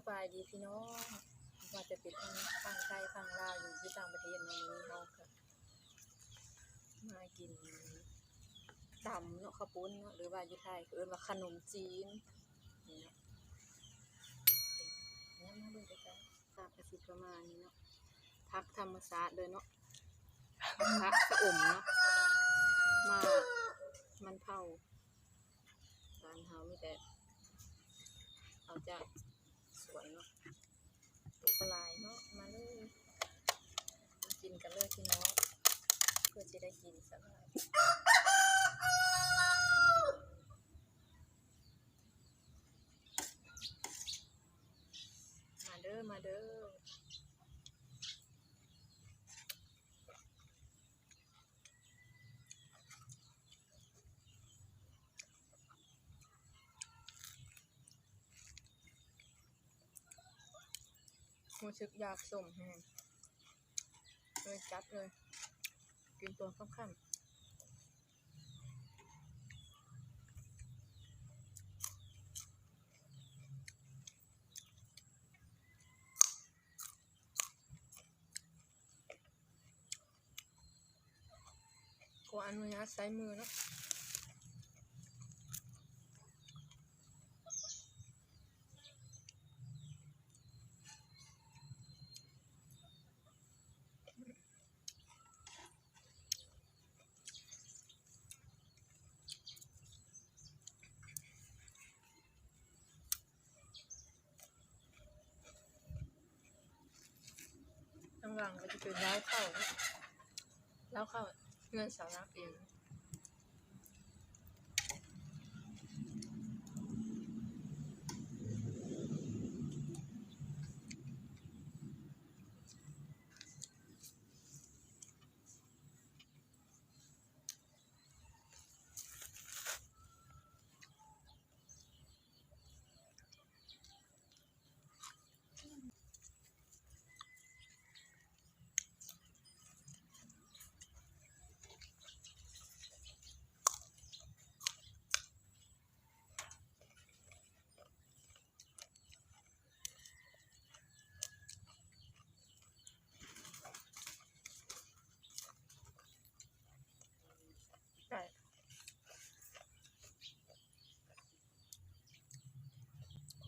ບາຍດີພີ່ນ້ອງ ບໍ່ວ່າຈະເປັນທາງ ທາງໄທ ທາງລາວ ຢູ່ ຢູ່ຕ່າງປະເທດເນາະ ມື້ນີ້ເຮົາກໍມາກິນຕຳເນາະ ເຂົ້າປຸ້ນເນາະ ຫຼືວ່າຢູ່ໄທເຂົາເອີ້ນວ່າຂະໜົມຈີນ ນີ້ເນາະ ມາເບິ່ງໃກ້ໆ ກະຊິປະມານນີ້ເນາະ ຜັກທຳມະຊາດເລີຍເນາະ ຜັກຊະອົມເນາະ ໝາກມັນເຜົາ ບ້ານເຮົາມີແຕ່ເອົາຈາກສວນເນາະ ປູກຫຼາຍເນາະ ມາເລີຍ ມາກິນກັນເລີຍພີ່ນ້ອງ ເພື່ອຊິໄດ້ກິນສະບາຍ ມາເດີ ມາເດີ. ຮູ້ສຶກຢາກສົ້ມແຮງ ເລີຍຈັດເລີຍ ກິນຕົວຄ່ຳໆ. ຂໍອະນຸຍາດໃຊ້ມືເນາະ. ທາງຫຼັງກໍຈະເປັນເລົ້າເຂົ້າ ເລົ້າເຂົ້າເຮືອນສາວນາງເອງ.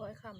ຂ້ອຍຄຳ